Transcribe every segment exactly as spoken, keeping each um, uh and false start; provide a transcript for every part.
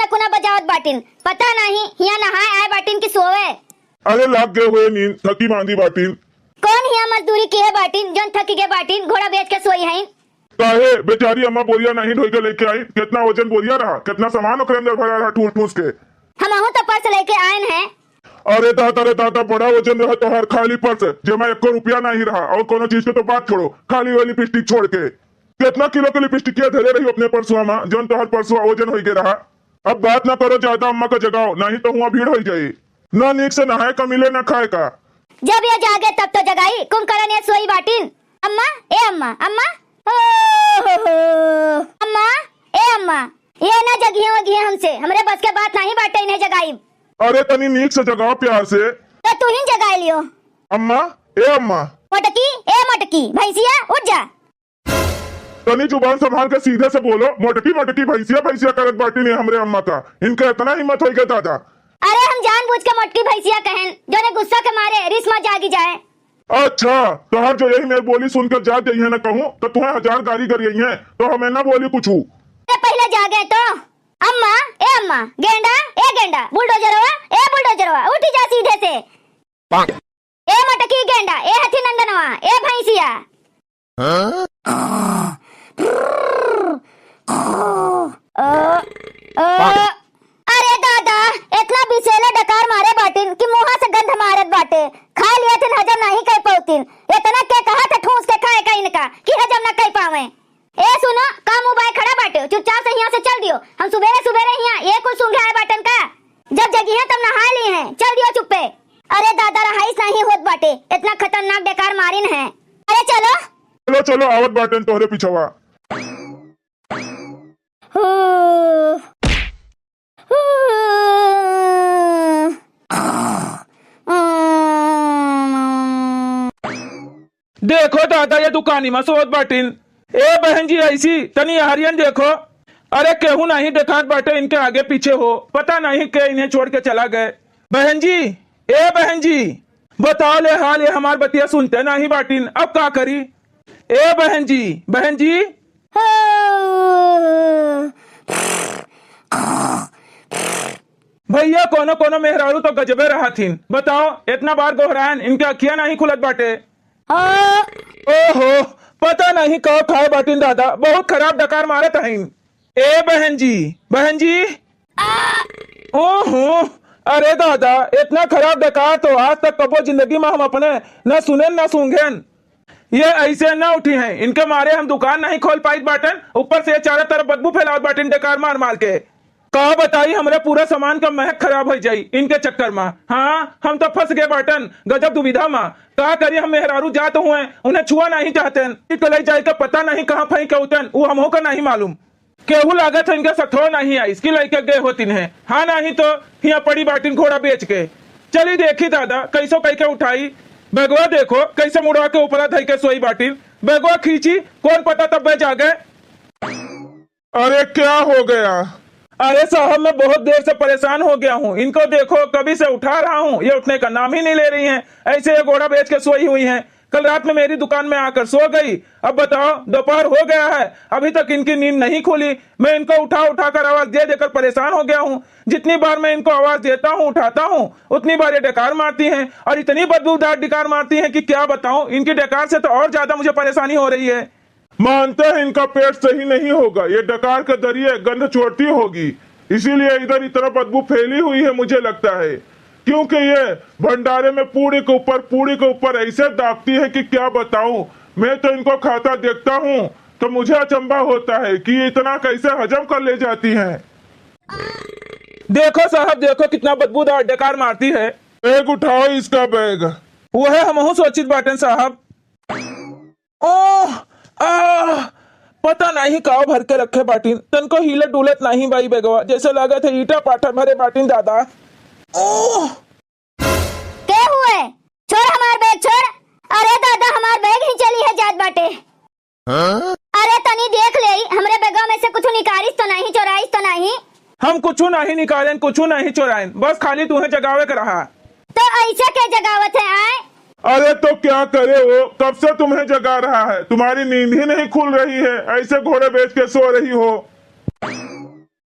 कुना बजावत बाटिन, पता नहीं हियाँ नहाए आए बाटिन कि सोवे। अरे लाग गए हुए नींद, थकी मांदी बाटिन। कौन हियाँ मजदूरी किहे बाटिन, जौन थकी गए बाटिन, घोड़ा बेच के सोई हैं। काहे, बेचारी अम्मा बोरिया नहीं ढोई के लेके आई? कितना वजन बोरिया रहा, कितना सामान ओकरे अंदर भरा रहा ठूस ठूस के। हमहू तो पर्स लेके आयन हैं। अरे दादा रे दादा, बड़ा वजन रहा तोहार खाली पर्स, जेमा एको रुपया नहीं रहा, और कोनो चीज के तो बात छोड़ो, खाली वो लिपस्टिक छोड़ के। कितना किलो के लिपस्टिकिया धरे रही अपने पर्सवा में, जौन तोहार पर्सवा वजन होई के रहा? अब बात ना करो ज्यादा, अम्मा का जगाओ, नहीं तो हुआ भीड़ होई जाई। ना नीक से नहाए का मिले, ना खाए का। जब ये जागे तब तो जगाई, कुंभकर्ण ये सोई बाटिन। अम्मा, ए अम्मा, अम्मा, ओ हो हो, अम्मा, ए अम्मा, ये ना जगिहे वगिहे हमसे, हमरे बस के बात नहीं बाटे इन्हें जगाई। अरे तनी नीक से जगाओ प्यार से। तो तू ही जगाए लियो। अम्मा, ए अम्मा। मोटकी, ए मोटकी, भैंसिया, उठ जा। तनी जुबान संभाल के सीधे से बोलो, मोटकी मोटकी भैंसिया भैंसिया करत बाटी ने हमरे अम्मा का। इनके इतना हिम्मत होई गए दादा। अरे हम जानबूझ के मोटकी भैंसिया कहेन, जोने गुस्सा के मारे रिस में जागी जाए। अच्छा, तोहर जो यही मेर बोली सुनकर जाग गई है ना कहूँ, तो तुम्हें हजार गारी गरी है, तो हमें ना बोली कुछ। अरे पहले जागे तो। अम्मा, ए अम्मा, गेंडा, ए गेंडा, बुलडोजरवा, ए बुलडोजरवा, उठी जा सीधे से। ए मोटकी गेंडा, ए हथी नंदनवा, ए भैंसिया। हाँ? ओ, ओ, अरे दादा, इतना बिसेले डकार मारे बाटिन कि मुँहा से गंध मारत बाटे। खा लिया थिन, हजम नहीं कर पौतिन। इतना के कहा था ठूस के खाए का इनका कि हजम ना कर पावे। ए सुनो, का मुँह बाय खड़ा बाटे, चुपचाप से हियाँ से चल दियो। हम सुबेरे सुबेरे हियाँ ये कुल सूंघे आए बाटन का? जब जगी हैं तब नहाए ली हैं, चल दियो चुप्पे। अरे दादा, रहाइस नहीं होत बाटे, इतना खतरनाक डकार मारिन है। अरे चलो। चलो चलो, आवत बाटन तोहरे पिछवा। हो। देखो दादा, ये दुकानी में सोत बाटिन। ए बहन जी, ऐसी तनी हरियन देखो। अरे केहू नहीं देखात बाटे इनके आगे पीछे हो, पता नहीं के इन्हें छोड़ के चला गए। बहन जी, ए बहन जी, बताओ ले हाल, ये हमार बतिया सुनते नहीं बाटिन, अब का करी? ए बहन जी, बहन जी। भैया, कोनो कोनो मेहरारू तो गजबे रहथिन। बताओ, इतना बार गोहरायन, इनके अखिया नहीं खुलत बाटे। ओहो, पता नहीं का खाए बाटिन दादा, बहुत खराब डकार मारत हईन। ए बहन जी, बहन जी। ओहो, अरे दादा, इतना खराब डकार तो आज तक कबो जिंदगी में हम अपने न सुनेन न सूंघेन। ये ऐसे ना उठी हैं, इनके मारे हम दुकान नहीं खोल पाइत बाटन, ऊपर से ये चारों तरफ बदबू फैलावत बाटिन डकार मार मार के। का बताई, हमरे पूरा सामान का महक खराब हो जाई इनके चक्कर में। हाँ, हम तो फंस गए बाटन गजब दुविधा में। का करी, हम मेहरारू जात हुए उन्हें छुआ नहीं चाहते हैं। तो ले जाए के पता नहीं कहाँ फेंक के उतन, वो हमहू का नहीं मालूम। केहू लागत है इनका सथवा नहीं आई, इसकी लइके गए होतिन है। हाँ, नहीं तो हियाँ पड़ी बाटिन घोड़ा बेच के। चली देखी दादा, कैसो कई के उठाई। बैगवा देखो, कैसे मुड़वा के ऊपरा धई के सोई बाटिन। बैगवा खींची, कौन पता तब जागे। अरे, क्या हो गया? अरे साहब, मैं बहुत देर से परेशान हो गया हूँ। इनको देखो, कभी से उठा रहा हूँ, ये उठने का नाम ही नहीं ले रही हैं। ऐसे ये घोड़ा बेच के सोई हुई हैं। कल रात में मेरी दुकान में आकर सो गई। अब बताओ, दोपहर हो गया है, अभी तक इनकी नींद नहीं खुली। मैं इनको उठा उठा कर आवाज दे देकर परेशान हो गया हूँ। जितनी बार मैं इनको आवाज देता हूँ, उठाता हूँ, उतनी बार ये डकार मारती हैं और इतनी बदबूदार डकार मारती हैं कि क्या बताऊँ। इनकी डकार से तो और ज्यादा मुझे परेशानी हो रही है। मानते हैं इनका पेट सही नहीं होगा, ये डकार के जरिए गंध छोड़ती होगी, इसीलिए इधर इतना बदबू फैली हुई है मुझे लगता है, क्योंकि ये भंडारे में पूड़ी के ऊपर पूड़ी के ऊपर ऐसे दाबती है कि क्या बताऊं। मैं तो इनको खाता देखता हूँ तो मुझे अचंभा होता है कि ये इतना कैसे हजम कर ले जाती हैं। देखो साहब, देखो कितना बदबूदार डकार मारती है। बैग उठाओ इसका बैग। वो है, हमहू सोचित बाटन साहब। ओह, आह, पता नहीं का भर के रखे बाटिन, तनको हिलत डुलत नहीं बाई बैगवा, जैसे लागत है ईटा पाथर भरे बाटिन दादा। ओह। के हुए? छोड़ हमार बैग, छोड़। अरे दादा, हमार बैग ही चली है जात बाटे। हाँ? अरे तनी देख ले, हमरे बैगवा में से कुछ निकालिस तो नहीं, चोराइस तो नहीं? हम कुछ नहीं निकालेन, कुछ नहीं चोराएन, बस खाली तुहें जगावे के रहा। तो ऐसे के जगावत है आए? अरे तो क्या करे वो, कब से तुम्हें जगा रहा है, तुम्हारी नींद ही नहीं खुल रही है, ऐसे घोड़े बेच के सो रही हो।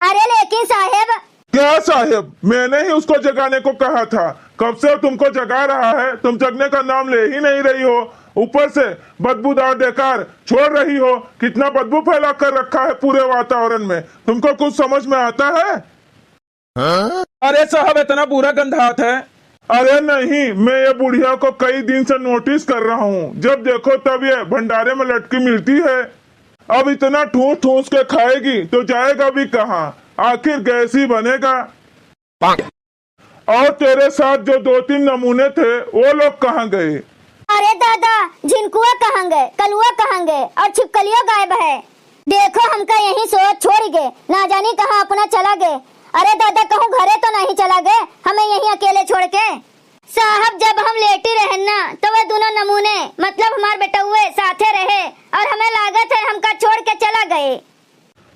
अरे लेकिन साहेब। क्या साहेब? मैंने ही उसको जगाने को कहा था। कब से तुमको जगा रहा है, तुम जगने का नाम ले ही नहीं रही हो। ऊपर से बदबूदार डेकार छोड़ रही हो। कितना बदबू फैला कर रखा है पूरे वातावरण में। तुमको कुछ समझ में आता है? अरे साहब, इतना बुरा गंधात है। अरे नहीं, मैं ये बुढ़िया को कई दिन से नोटिस कर रहा हूँ। जब देखो तब ये भंडारे में लटकी मिलती है। अब इतना ठूस ठूस के खाएगी तो जाएगा भी कहाँ? आखिर गैस ही बनेगा। और तेरे साथ जो दो तीन नमूने थे, वो लोग कहाँ गए? अरे दादा, झिनकुआ कहाँ गए, कलुआ कहाँ गए और छिपकलियो गायब है। देखो, हमका यहीं सोत छोड़ि गए, ना जानी कहाँ अपना चला गए। अरे दादा, कहूँ घरे तो नहीं चला गए, हमें यहीं अकेले छोड़ के। साहब, जब हम लेटी रहेन ना, तो वे दुनो नमूने, मतलब हमार बेटउए साथे रहे, और हमें लागत है हमका छोड़ के चला गए।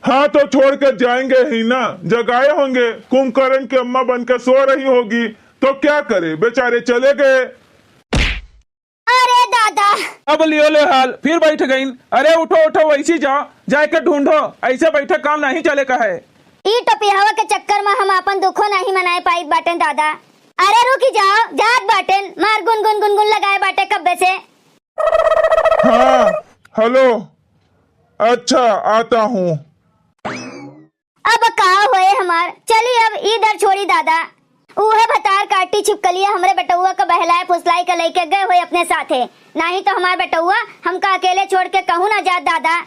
हाँ, तो छोड़ के जाएंगे ही ना, जगाए होंगे। कुंभकर्ण की अम्मा बन के सो रही होगी, तो क्या करे, बेचारे चले गए। अरे दादा। अब लियो ले हाल, फिर बैठ गईन। अरे उठो, उठो, वैसी जाओ, जाए के ढूंढो, ऐसे बैठे काम नहीं चले का है। ई टोपिहावा के चक्कर में हम आपन दुखो नहीं मनाए पाइत बाटेन दादा। अरे रुकी जाओ, जात बाटेन, मार गुन गुन गुन गुन लगाए बाटे कब्बे से। हाँ, हेलो, अच्छा, आता हूँ। अब का होए हमार, चली अब ई दर छोड़ी दादा। उहे भतार काटी छिपकलिया हमरे बेटउआ का बहलाए फुसलाई के लइके गए होए अपने साथे, नाही तो हमार बेटउआ हमका अकेले छोड़ के कहूँ ना जात दादा।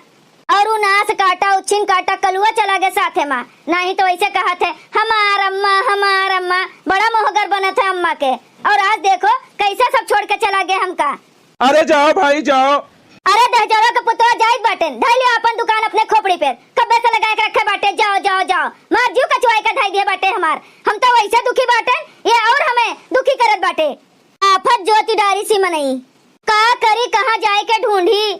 और उ नास काटा, उच्छिन काटा कलुआ चला गए साथे मा, नाही तो ऐसे कहत है, "हमार अम्मा, हमार अम्मा।" बड़ा मोहगर बनत है अम्मा के। और आज देखो कैसे सब छोड़ के चला गए हमका। अरे जाओ भाई, जाओ। अरे दहजरो के पुतवा जाइत बाटेन, धइ लियो आपन दुकान अपने खोपड़ी पे, कब्बे से लगा के रखे बाटे, जाओ, जाओ, जाओ। मार जीव कचुआई के धइ दिए बाटे हमार। हम तो वैसे दुखी बाटेन, ये और हमें दुखी करत बाटे। आफत जोति डारी सी मनई, का करी, कहाँ जाए के ढूंढी?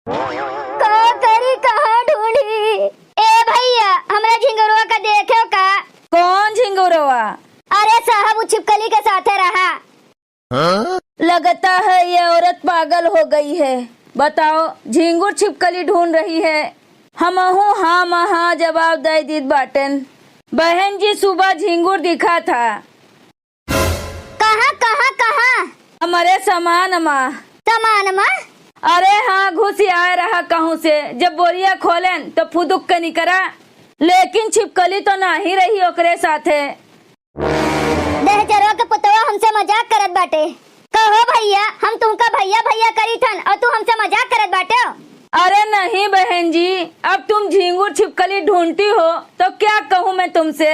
का करी, कहाँ ढूंढी? ए भैया, हमरा झिंगुरवा का देखे का? कौन झिंगुरवा? अरे साहब, उ छिपकली के साथे रहा। लगता है ये औरत पागल हो गई है। बताओ, झिंगुर छिपकली ढूंढ रही है, हमहू हाँ मा हाँ जवाब दे दीत बाटेन। बहन जी, सुबह झिंगुर दिखा था। कहाँ, कहाँ, कहाँ? हमरे सामान मा। सामान मा? अरे हाँ, घुस आए रहा कहूँ से। जब बोरिया खोलेन तो फुदुक के निकरा, लेकिन छिपकली तो नाही रही ओकरे साथे। दहजरवा के पुतवा हमसे मजाक करत बाटे। कहो भैया, हम तुमका भैया भैया करी थन और तू हमसे मजाक करत बाटे हो? अरे नहीं बहन जी, अब तुम झींगुर छिपकली ढूंढती हो तो क्या कहूँ मैं तुमसे।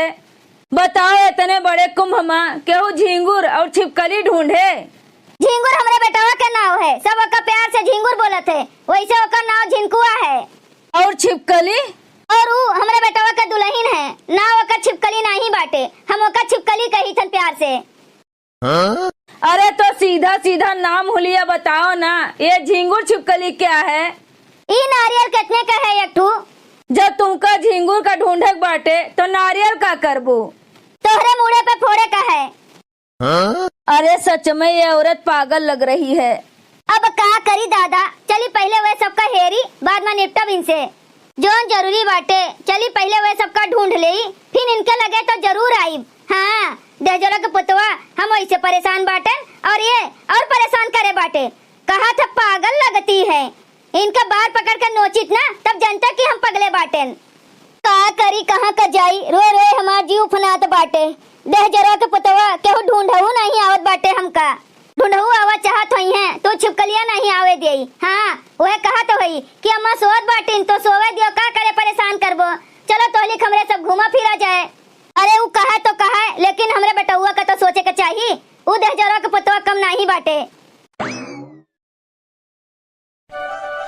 बताओ, इतने बड़े कुंभ मा केहू झींगुर और छिपकली ढूंढे? झींगुर हमरे बेटवा के नाव है, सब ओका प्यार से झींगुर बोलत है, वैसे ओकर नाव झिनकुआ है। और छिपकली? और ऊ हमरे बेटवा के दुल्हन है, नाव ओकर छिपकली नाही बाटे, हम ओकर छिपकली कही थन प्यार से। अरे तो सीधा सीधा नाम हुलिया बताओ ना, ये झींगुर छिपकली क्या है? ई नारियल कितने का है एक ठू? जब तुमका झींगुर का ढूंढक बाटे तो नारियल का करबू? तोहरे मुड़े पे फोड़े का है। अरे सच में ये औरत पागल लग रही है। अब का करी दादा, चली पहिले वे सबका हेरी, बाद में निपटब इनसे। जौन जरूरी बाटे, चली पहिले वे सबका ढूंढ लेई, फिर इनके लगे तो जरूर आईब। हाँ, दहजोरा के पुतवा, हम वैसे परेशान बाटन और ये और परेशान करे बाटे। कहा था पागल लगती है, इनका बार पकड़ के नोचित ना, तब जनता कि हम पगले बाटेन। का करी, कहाँ का जाई, रोए रोए हमार जीव फनात बाटे। दहजोरा के पुतवा, केहू ढूंढहू नहीं आवत बाटे हमका। ढूंढहू आवा चाहत होई हैं, तो छिपकलिया नहीं आवे देई। हाँ, वह कहा तो हई कि अम्मा सोवत बाटिन, तो सोवे दियो, का करे परेशान करबो। चलो तोहली हमरे सब घूमा फिरा जाए। अरे ऊ कहा तो कहा, लेकिन हमरे बेटउआ का तो सोचे के चाही। ऊ दहजोरा के पुतवा कम नहीं बाटे।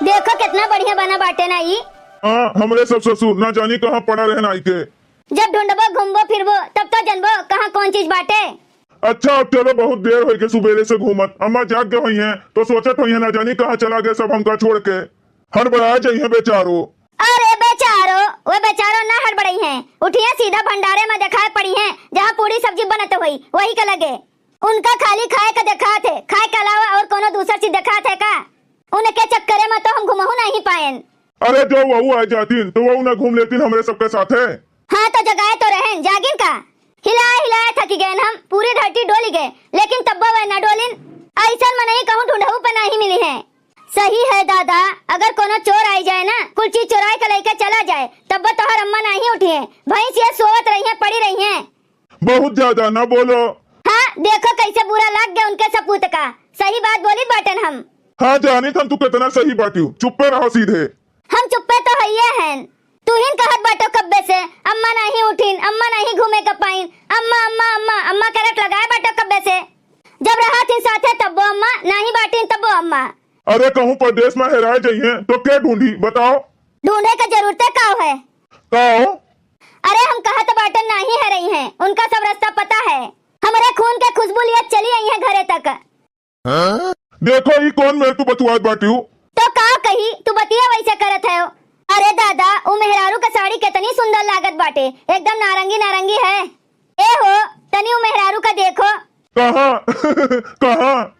देखो कितना बढ़िया बना बाटे ना ई। हाँ, हमरे सब ससुर ना जानी कहाँ पड़ा रहन आई के। जब ढूंढबो, घूमबो, फिरबो, तब तो जनबो कहाँ कौन चीज बाटे। अच्छा, अब चलो, बहुत देर होई के सुबेरे से घूमत। अम्मा जाग गए होई हैं, तो सोचत होई हैं, ना जानी कहाँ चला गए सब हमका छोड़ के। हड़बड़ा जाई हैं बेचारो। अरे बेचारो, वे बेचारो ना हड़बड़ई हैं, उठिए सीधा भंडारे में दिखाई पड़ी हैं, जहाँ पूरी सब्जी बनत होई, वही के लगे। उनका खाली खाए का देखात है, खाए के अलावा और कोनो दूसर चीज देखात है का? उनके चक्करे में तो हम घुमहू नहीं पाएन। अरे जो वहू आइ जातिन तो वहू ना घूम लेतिन हमरे सबके साथे। हाँ तो जगाए तो रहेन, जागिन का? हिलाए हिलाए थकि गएन हम, पूरी धरती डोलि गए, लेकिन तब्बो वह ना डोलिन। अइसन मनई कहूँ ढूंढहू पे नाहीं मिलिहैं। सही है दादा, अगर कोनो चोर आइ जाए ना, कुल चीज चोराइ के लइके चला जाए, तब्बो तोहर अम्मा नाहीं उठिहैं, भैंस ये सोवत रहिहैं, पड़ी रहिहैं। बहुत ज्यादा ना बोलो। हाँ, देखो कइसे बुरा लाग गया उनके सपूत का। सही बात बोलित बाटेन हम। हाँ, जानित हम तू केतना सही बाटिउ। चुप्पे रहो सीधे। हम चुप्पे तो हइये हन। तुहिन कहत बाटो कब्बे से, "अम्मा नाहीं उठिन, अम्मा नाहीं घूमे के पाइन, अम्मा, अम्मा, अम्मा, अम्मा" करत लगाए बाटो कब्बे से। जब रहत हिन साथे तब्बो अम्मा, नाहीं बाटिन तब्बो अम्मा। अरे कहूँ परदेस में हेराए जइहें तो के ढूंढी, बताओ? ढूंढे के जरूरते काव है? काव? अरे हम कहत बाटेन नाहीं हेरइहें, उनका सब रस्ता पता है। हमरे खून के खुशबू लियत चली अइहें घरे तक। हाँ? देखो ई कौन मेर तू बतुआत बाटिउ? तो का कही, तू बतिया वइसे करत है। अरे दादा, उ मेहरारू का साड़ी केतनी सुंदर लागत बाटे, एकदम नारंगी नारंगी है। ए हो, तनी उ मेहरारू का देखो। कहाँ? कहाँ?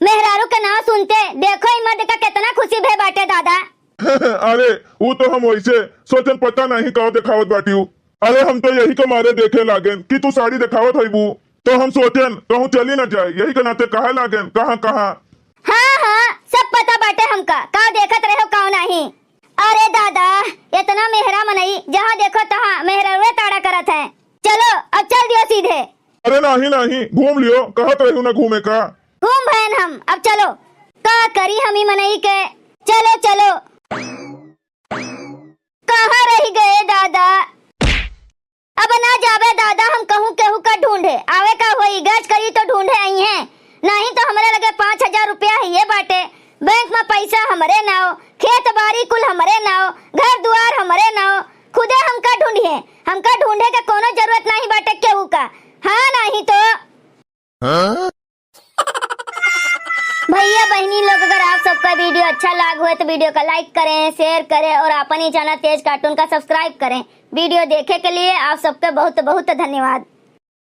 मेहरारू का नाव सुनते देखो ई मर्द का केतना खुशी भे बाटे दादा। अरे, उ तो हम वइसे सोचन पता नाहीं काव देखावत बाटिउ। अरे, हम तो यही के मारे देखे लागेन कि तू साड़ी देखावत हइबू, तो हम सोचेन कहूँ चली न जाए, यही के नाते कहे लागेन कहाँ कहाँ। हाँ, हाँ, सब पता बाटे हमका, काव देखत रहेव काव नाहीं। अरे दादा, एतना मेहरा मनई, जहाँ देखो तहाँ मेहररुए ताड़ा करत हैं। चलो, अब चल दियो सीधे। अरे नाहीं, नाहीं, घूम लियो, कहत रहिउ ना घूमे का। घूम भएन हम, अब चलो। का करी हम ई मनई के? चलो, चलो। कहाँ रहि गए दादा? अब ना जाबे दादा, हम कहूँ केहू का ढूंढे। आवे का होई, गज करी तो ढूंढे अइहें। नाहीं तो हमरे लगे पाँच हजार रुपया हइये बाटे। बैंक में पइसा हमरे नाव, खेत बारी कुल हमरे नाव, घर दुआर हमरे नाव। खुदे हमका ढूंढिहें। हमका ढूंढे के कोनो जरूरत नाहीं बाटे केहू का। हाँ, नाहीं तो। हाँ? भइया बहिनी लोग, अगर आप सबका video अच्छा लाग होए तो video का like करें, share करें और आपन ही channel तेज cartoon का subscribe करें। Video देखे के लिए आप सबका बहुत बहुत धन्यवाद।